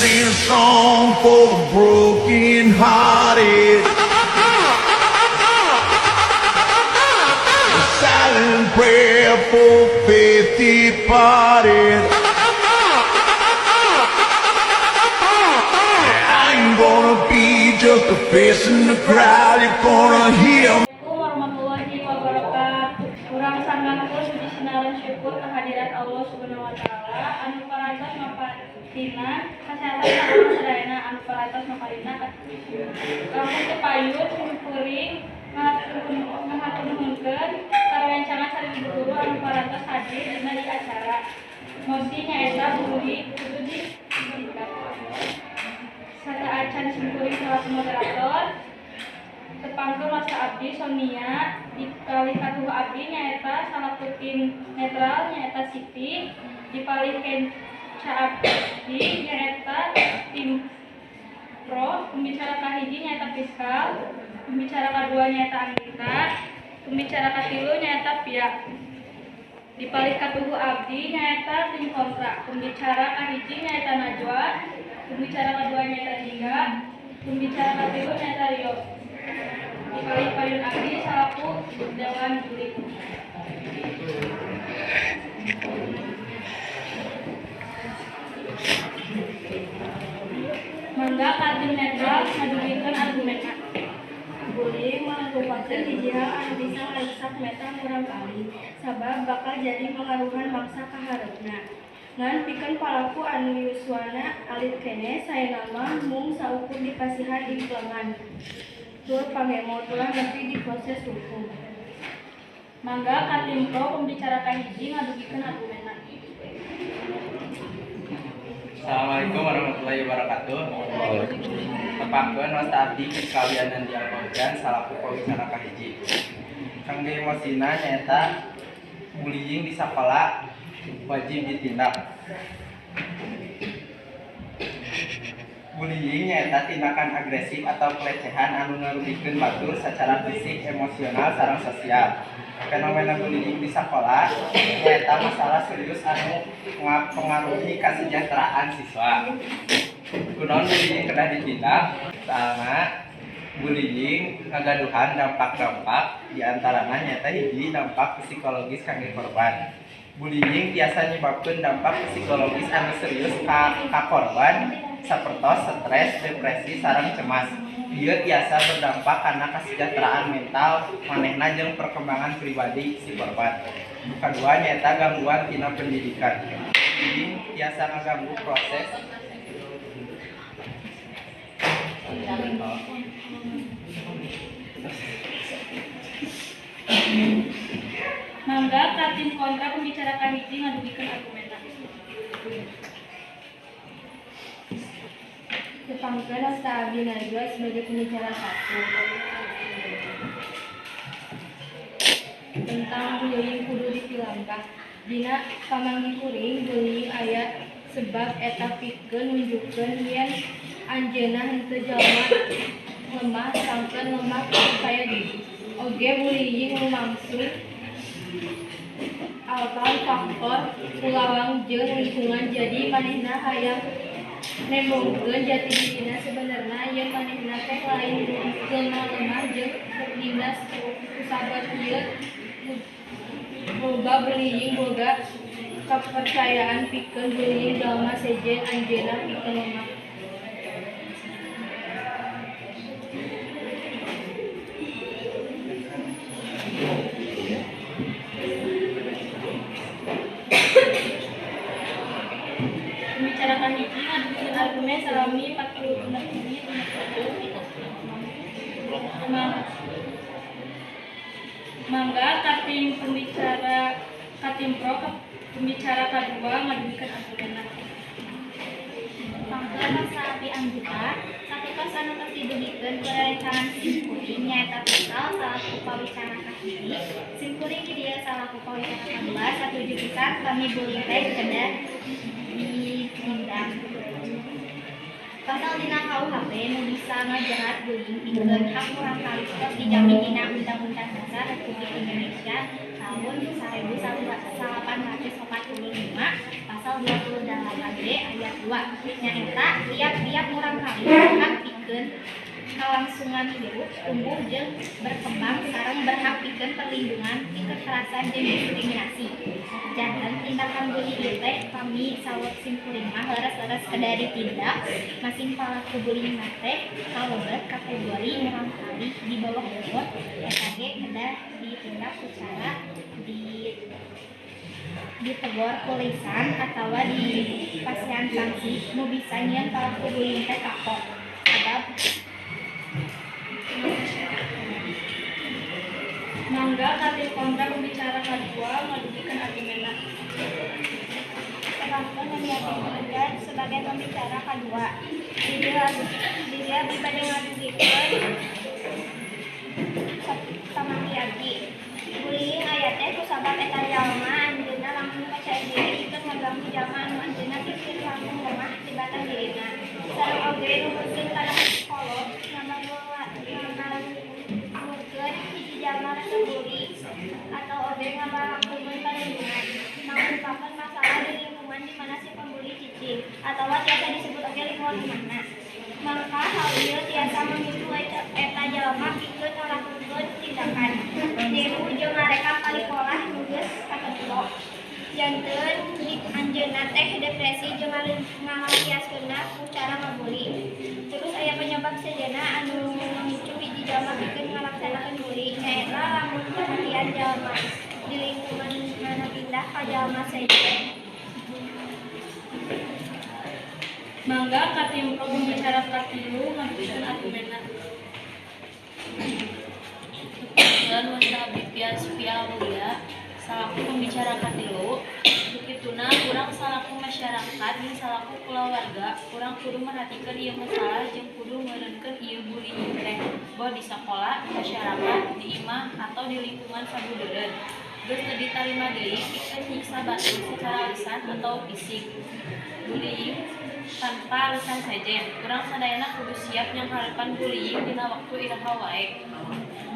Sing a song for the broken hearted. A silent prayer for faith departed. I ain't gonna be just a face in the crowd. You're gonna hear Assalamualaikum warahmatullahi wabarakatuh. Urang sanggakeun puji sinaran syukur kehadirat Allah Subhanahu wa taala anu parantos maparinan kasehatan ka urang sadayana anu parantos maparina langkung teu payun simkuring ngahaturnuhunkeun ka rerencangan sareng ibu guru anu parantos hadir dina ieu acara. Mosi nyaeta bullying kudu ditindak. Sateuacan simkuring salaku moderator, tepangkeun wasta abdi Sonia, dipalih katuhu abdi nyaeta salaku tim netral nyaeta Siti, dipalih kenca abdi nyaeta tim pro, pembicara kahiji nyaeta Fiskal, pembicara kadua nyaeta Anggita, pembicara katilu nyaeta Pia. Dipalih katuhu abdi nyaeta tim kontra, pembicara kahiji nyaeta Najwa, pembicara kadua nyaeta Jingga, pembicara katilu nyaeta Rio. Dipalih payun abdi salaku dewan juri. Mangga ka tim netral ngadugikeun argumenna. Bullying mangrupakeun hiji hal anu bisa ngarusak mental murangkalih, sabab bakal jadi pangaruhan mangsa ka hareupna. Ngan pikeun palaku anu yuswana alit keneh, saena mah mung saukur dipasihan implengan tur pangemot, ulah nepi diproses hukum. Mangga ka tim pro, pembicara kahiji ngadugikeun argumenna. Assalamualaikum warahmatullahi wabarakatuh. Tepangkeun wasta abdi kalian Nandi Alfauzan salaku pawicara kahiji. Kangge mosina nyaeta bullying di sakola wajib ditindak. Bullying nyaeta tindakan agresif atau pelecehan anu ngarugikeun batur secara fisik, emosional, sareng sosial. Fenomena bullying di sakola nyaeta masalah serius anu ngapengaruhi kesejahteraan siswa. Kunaon bullying kedah ditindak? Soalna bullying ngagaduhan dampak-dampak, diantarana nyaeta hiji, dampak psikologis kangge korban. Bullying tiasa nyebabkeun dampak psikologis anu serius ka korban, sapertos stres, depresi, sareng cemas. Ieu tiasa berdampak kana kesejahteraan mental manehna jeung perkembangan pribadi si korban. Nu kadua nyaeta gangguan tina pendidikan. Bullying tiasa ngaganggu proses Mangga ka tim kontra, pembicara kahiji ngadugikeun argumenna. Tepangkeun wasta abdi Najwa sebagai pembicara satu. Tentang bullying kudu dipilambah. Dina pamanggih kuring, bullying aya sebab eta pikeun nunjukkeun yen anjeunna henteu jalma lemah sangkeun lemah percaya diri. Oge bullying lumangsung altan faktor ulawang jeung lingkungan, jadi manehna hayang nembongkeun jati dirina sebenarna yen manehna teh lain jelema lemah jeung nindas. Kusabab ieu loba bullying boga kapercayaan pikeun bullying jalma sejen anjeunna pikeun lemah. Pembicara kahiji ngadugikeun argumen salami 46 menit 50 detik. Mangga ka tim pembicara, ka tim pro, pembicara kadua ngadugikeun argumenna. Tepangkeun wasta abdi Anggita, sakitos anu tos didugikeun ku rerencangan simkuring nyaeta Fiskal salaku pawicara kahiji, simkuring di dieu salaku pawicara kadua satuju pisan pami bullying teh kedah ditindak. Pasal dina KUHP nu bisa ngajerat bullying pikeun hak murangkalih tos dijamin dina Undang-Undang Dasar Republik Indonesia tahun 1845. pasal 28 G ayat 2, nyaeta tiap-tiap murangkalih berhak pikeun kalangsungan hirup, tumbuh jeung berkembang sareng berhak pikeun perlindungan ti kekerasan jeung diskriminasi. Janten tindakan bully ieu teh pami saur simkuring mah leres-leres kedah ditindak, masing palaku bullying teh kalebet kategori murangkalih di bawah umur, eta ge kedah ditindak ku cara ditegor ku lisan atawa dipasihan sanksi nu bisa nyieun palaku bullying teh kapok, sabab Mangga ka tim kontra, pembicara kadua ngadugikeun argumenna. Tepangkeun, nami abdi Fajar sebagai pembicara kadua. Di dieu abdi bade ngadugikeun pamanggih abdi. Bullying aya teh kusabab eta jalma anjeunna langkung percaya diri pikeun ngaganggu jalma anu anjeunna pikir langkung lemah tibatan dirina. Sareng oge numutkeun kana psikolog, ngabangunkeun hiji jalma resep bully atau oge ngabalakukeun ka lingkungan. Mangrupakeun masalah di lingkungan di mana si pembuli cicing atawa tiasa disebut oge lingkungan imahna. Mangka hal ieu tiasa memicu eta jalma pikeun ngalakukeun tindakan niru jeung ngarekam palikolah nu geus katempo. Janten anjeunna teh depresi jeung ngalampiaskeunna ku cara ngabuli. Terus aya penyebab sejenna anu memicu hiji jalma pikeun ngalaksanakeun bully, nyaeta lamun perhatian jalma di lingkungan mana pindah ka jalma sejen. Mangga ka tim pro, pembicara katilu ngadugikeun argumenna. Tepangkeun, wasta abdi Tias Pia Aulia salaku pembicara katilu. Kituna urang salaku masyarakat jeung salaku kulawarga, urang kudu merhatikeun ieu masalah jeung kudu meureunkeun ieu bullying teh, boh di sakola, di masyarakat, di imah atau di lingkungan sabudeureun. Geus teu ditarima deui pikeun nyiksa batur secara lisan atau fisik, bullying tanpa alasan sejen. Urang sadayana kudu siap nyanghareupan bullying dina waktu iraha wae.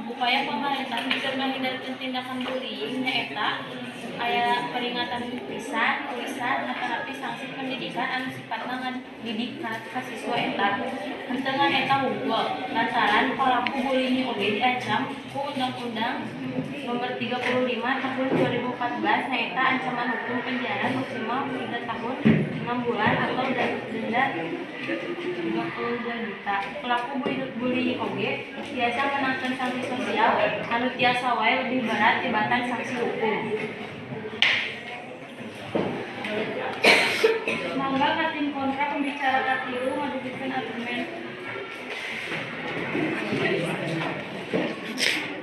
Upaya pamarentah pikeun ngahindarkeun tindakan bullying nyaeta aya peringatan lisan, tulisan, atanapi sanksi pendidikan anu sifatna ngadidik ka siswa eta. Henteu ngan eta hungkul, lantaran palaku bullying oge diancam ku Undang-Undang Nomor 35 Tahun 2014, nyaeta ancaman hukum penjara maksimal 3 tahun 6 bulan atau denda 32 juta. Pelaku bullying oge tiasa meunangkeun sanksi sosial anu tiasa wae lebih berat tibatan sanksi hukum. Mangga ka tim kontra, pembicara katilu ngadugikeun argumen.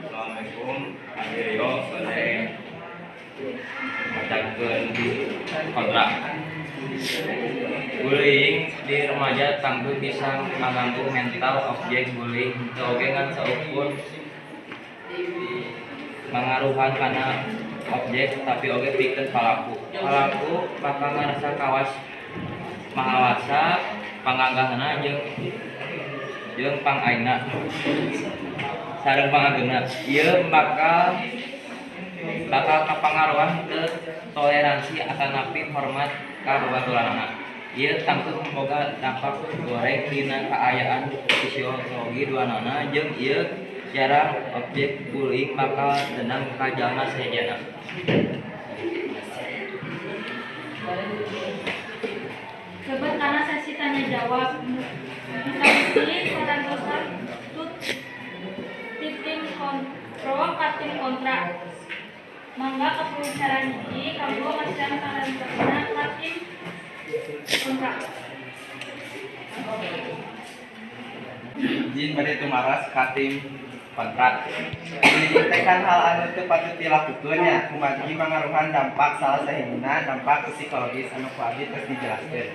Assalamualaikum, abdi Rio sebagai macakeun kontra. Bullying di remaja tangtu bisa ngaganggu mental objek bullying, henteu oge ngan saukur mangaruhan kana objek, tapi oge pikeun palaku. Palaku bakal ngarasa kawas mangawasa panganggahna jeung jeung pangaina sareng pangageungna. Ieu bakal bakal kapangaruhan ke toleransi atanapi hormat ka babaturanana. Ieu tangtu boga dampak goreng dina kaayaan psikologi duanana, jeung ieu jarang objek bullying bakal dendam ka jalma sejenna. Lebet kana sesi tanya jawab. Nu kahiji parantosan tut ti tim pro ka tim kontra. Mangga ka pembicara hiji kanggo masihan parantosna ka tim kontra. Izin bade tumaros ka tim kontra. Bullying teh kan hal anu teu patut dilakukeun nya, kumargi mangaruhan dampak, salah sahijina dampak psikologis anu ku abdi tos dijelaskeun.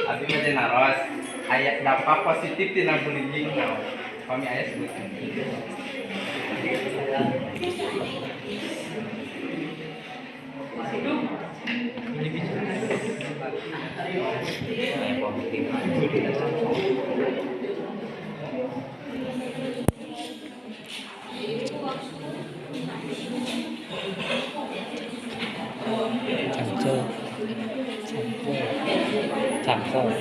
Abdi bade naros, aya dampak positif tina bullying naon? Pami aya, sebutkeun. Cancel. Cangkel.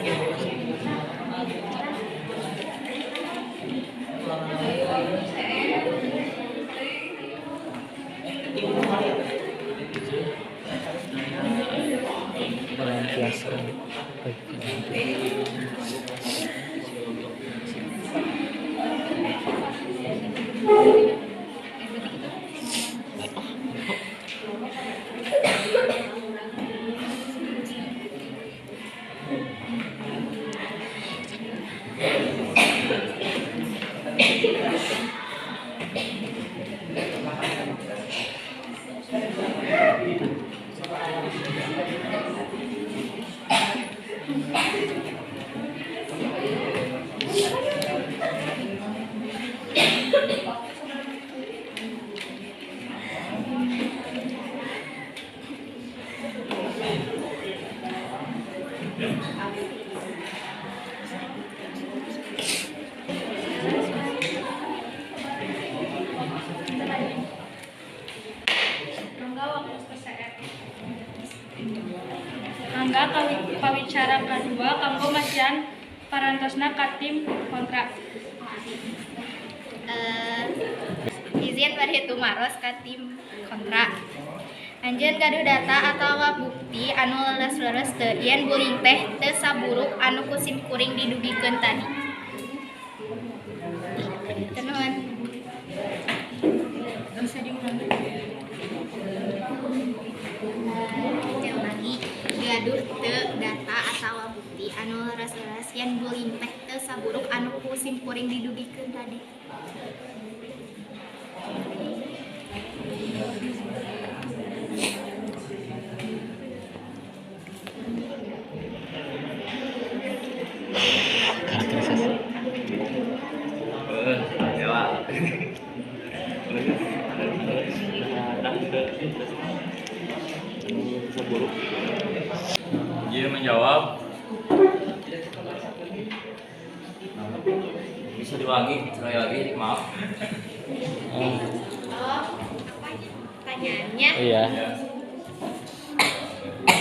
Melampiaskan. Mangga waktu seep. Mangga pawicara kadua kanggo masihan parantosna ka tim kontra. Izin bade tumaros ka tim kontra. Anjeun gaduh data atawa bukti anu leres-leres teu yen bullying teh teu saburuk anu ku sim kuring didugikeun tadi. Teu nuhun. Bisa diulangi. Diulangi, gaduh teu data atawa bukti anu leres-leres yen bullying teh teu saburuk anu ku sim kuring didugikeun tadi. Karakterisasi. Dia menjawab bisa diulangi sekali lagi, maaf. Oh, apa pertanyaannya? Iya.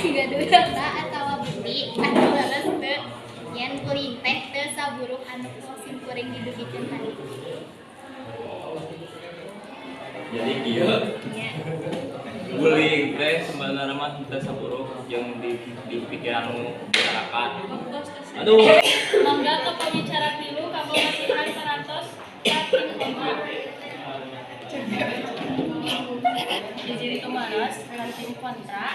Gaduh data atawa bukti anu leres teu yen bullying teh teu saburuk anu ku sim kuring didugikeun tadi. Jadi kieu Nya. bullying teh sebenarnya mah teu saburuk jeung di pikiran nu masyarakat. Aduh. Mangga ka pawicara tilu kanggo masihan parantos ka tim kontra. Izin tumaros ka tim kontra.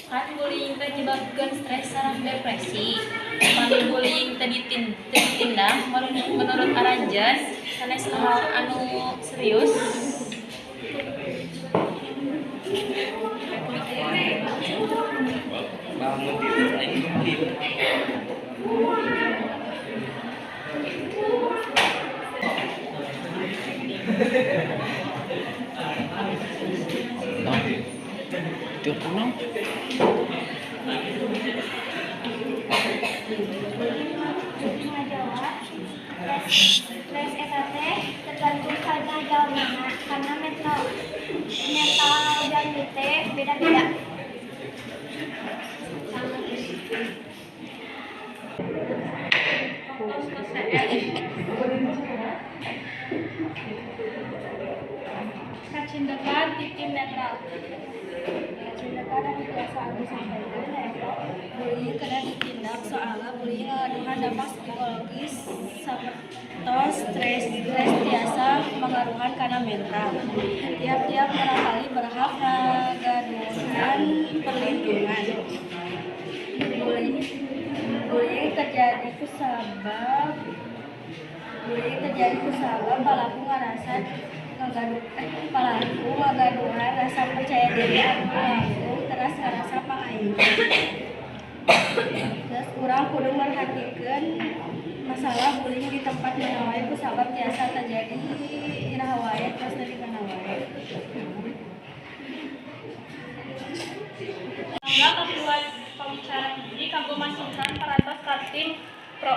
Kan bullying teh nyebabkeun stres sareng depresi. Pami bullying teh ditindak menurut aranjeun sanes hal anu serius. Bangun tidur aing mungkin. Ngajawab stres eta teh tergantung kana jalmana karena mental mental jalmi teh beda-beda. Waktu seep. Kacindekan ti tim netral. Kacindekan anu biasa abdi sampaikan nyaeta bullying kedah ditindak soalna bullying ngagaduhan dampak psikologis sapertos stres tiasa mangaruhan kana mental. Tiap-tiap murangkalih berhak ngagaduhan perlindungan. Bullying terjadi kusabab palaku ngarasa palaku ngagaduhan rasa percaya diri anu langkung teras ngarasa pangayu. Terus urang kudu merhatikeun masalah bullying di tempat mana wae kusabab tiasa terjadi iraha wae terus di mana wae. Mangga kapiluan pawicara hiji kanggo masihan parantos ka tim pro.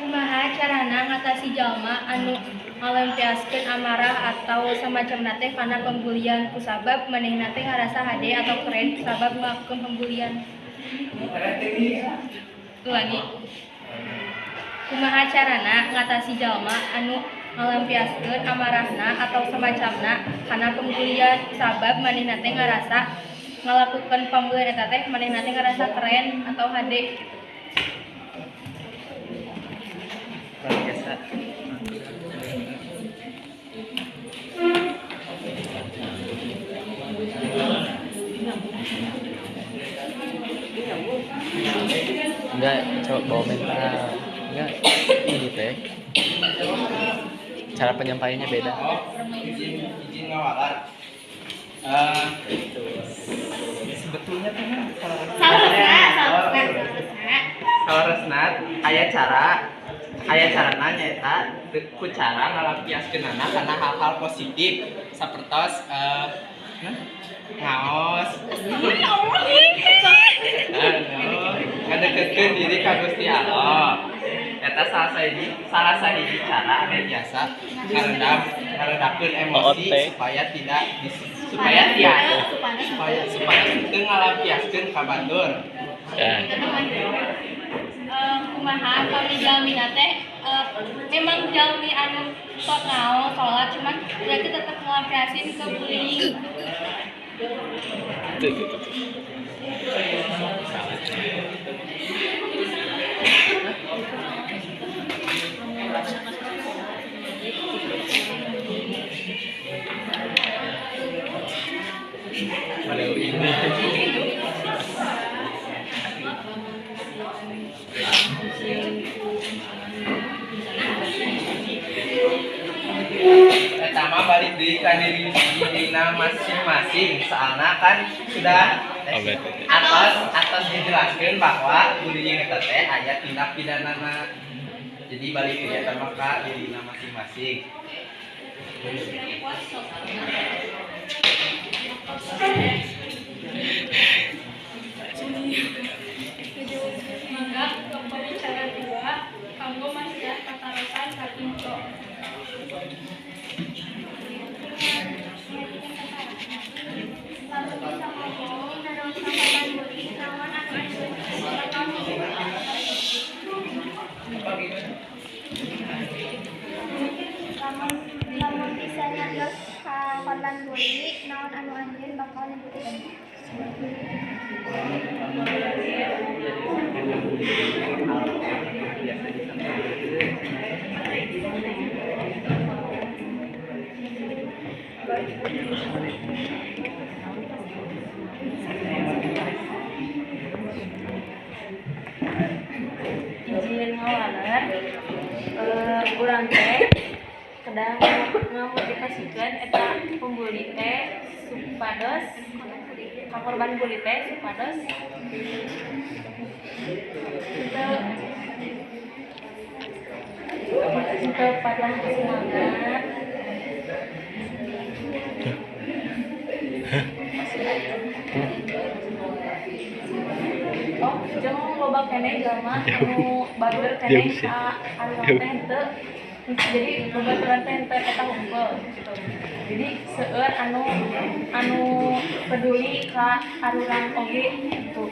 Kumaha carana ngatasi jalma anu ngalampiaskeun amarah atau samacamna teh kana pembulian kusabab manehna teh ngarasa hade atau keren sabab ngalakukeun pembulian. Ulangi. Kumaha carana ngatasi jalma anu ngalampiaskeun amarahna atau samacamna kana pembulian sabab manehna teh ngarasa ngalakukeun pembulian eta teh manehna teh ngarasa keren atau hade gitu. Biasa. Enggak, coba bawa mental. Enggak, ini teh. Cara penyampaiannya beda. Oh, izin ngawalar. Sebetulnya tuh salah aya cara aya carana nyaeta ku cara ngalampiaskeunana kana hal-hal positif sapertos ngaos ngadeketkeun diri ka Gusti Allah. Eta salah sahiji cara anu biasa ngaredakeun emosi supaya tidak supaya tiada supaya teu ngalampiaskeun ka batur. Kumaha kami jalmina teh memang jalmi anu sok ngaos sholat cuman berarti tetap ngelampiasin ke bullying. Pertama balik deui ka dirina masing-masing soalna kan sudah atas dijelaskeun bahwa bullying eta teh aya tindak pidanana. Jadi balik deui eta mah ka dirina masing-masing. Mangga ke pembicara dua kanggo masihan patarosan ka Tinto. Lamun bisa nyarios ka korban bully naon anu anjeun bakal nyebutkeun. Izin ngawaler urang teh kadang ngamotivasikeun eta pembuli teh supados ka korban bully teh supados teu patah semangat. Oh, jeung loba keneh jalma anu bager keneh ka anu teh henteu. Jadi babaturan teh henteu eta hungkul gitu. Jadi seueur anu peduli ka arurang oge gitu.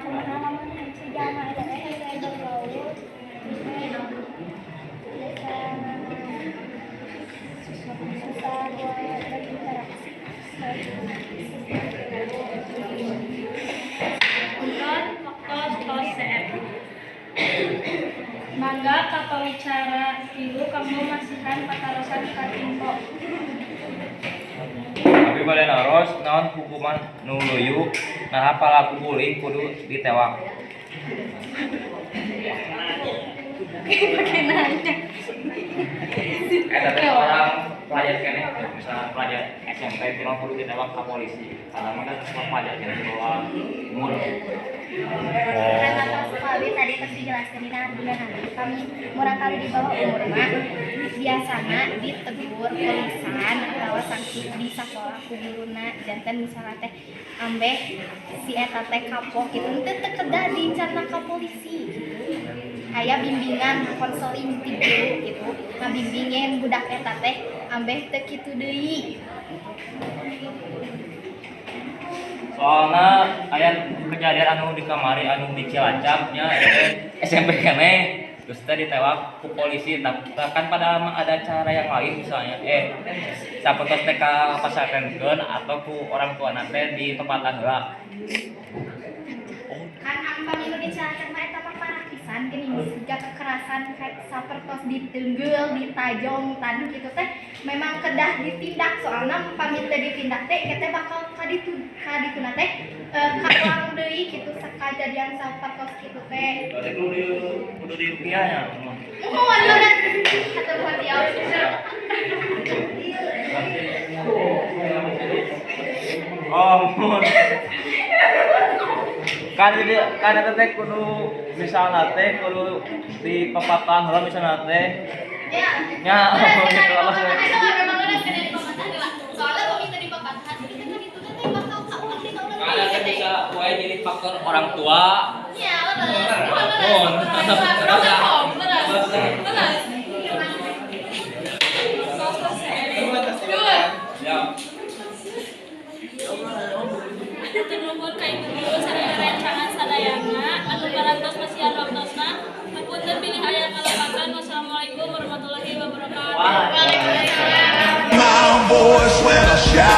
Kumaha lamun si jalma eta teh hese bergaul bisa susah buat berinteraksi. Punten waktos tos seep. Mangga ka pawicara tilu kanggo masihan patarosan ka Tinto. Abi bade naros naon hukuman nu luyu naha palaku bullying kudu ditewak. Pakai nanya. Eta teh orang pelajar keneh, misalnya pelajar SMP kurang perlu ditewak ke polisi karena mah kan semua pelajar keneh di bawah umur. Karena tahu sekali tadi terus dijelaskan di argumen kami murangkalih di bawah umur mah biasanya ditegur tulisan atau sanksi di sekolah ku guruna, janten misalnya teh ambeh si eta teh kapok gitu, teu teu kedah dicandak ka polisi gitu. Aya bimbingan konseling ti guru gitu, ngabimbingin budak eta teh ambeh teu kitu deui. Soalnya aya kejadian anu di kamari, anu di Cilacap nya, eta teh SMP keneh, terus teh ditewak ku polisi. Nah, kan padahal mah ada cara yang lain, misalnya sapertos teh ka pasantrenkeun atau ku orang tua teh di tempatan heula. Kan upami nu di Cilacap mah eta mah parah pisan geuning, siga kekerasan kayak sapertos ditenggel, ditajong tadi gitu teh memang kedah ditindak, soalnya upami teu ditindak teh kita bakal kaditu kadituna teh kaulang deui gitu sakajadian sapertos kitu teh. Berarti kudu di rupiah nya? Muhun, leres, hatur nuhun tios. Oh, mun. Kan jadi kan eta teh kudu misalna teh kudu di pepatan heula misalna teh. Ya. Nya, Leres, gitu kedah lah. di papatan heula, memang leres kedah di papatan heula. Soalnya pami teu di papatan kita kadituna teh bakal kaulang deui, kaulang Kan deui eta teh. Bisa wae jadi faktor orang tua. Ya, leres. Muhun, leres. Muhun. Leres, leres. Ya. Hatur nuhun ka ibu guru sareng rerencangan sadayana anu parantos masihan waktosna. Hapunten bilih aya kalepatan. Wassalamualaikum warahmatullahi wabarakatuh. My voice when I shout.